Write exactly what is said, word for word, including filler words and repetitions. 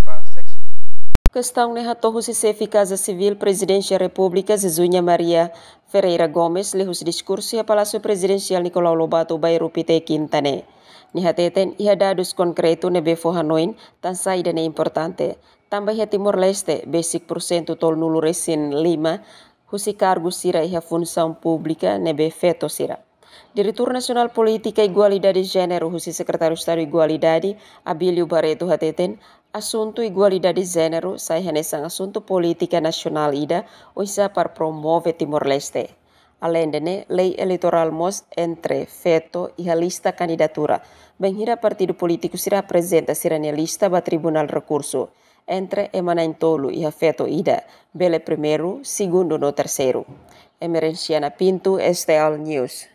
ba seksu. Kestaun ne'e hato'o husi Xefe Kaza Sivíl Prezidénsia Repúblika Zezuña Maria Ferreira Gomes liuhusi diskursu iha Palásiu Prezidensiál Nicolau Lobato Bairru Pité Kinta ne'e. Nia hateten iha dadus konkretu ne'ebé fó hanoin tansá ida-ne'e importante. Tanba iha Timor-Leste, besik pursentu tolunulu resin lima husi kargu sira iha funsaun públika ne'ebé feto sira. Diretór Nasionál Polítika Igualdade Jéneru husi Sekretáriu Estadu Igualdade, Abílio Barreto hateten, asuntu igualdade jéneru sai hanesan asuntu polítika nasionál ida oinsá para promove Timor-Leste. Aleinde ne'e, lei eleitorál mós entra feto iha lista kandidatura. Bainhira partidu polítiku sira aprezenta sira-nia lista ba Tribunál Rekursu, entra ema na'in-tolu iha feto ida, bele primeiru, segundu no terseiru. Emerenciana Pinto, S T L News.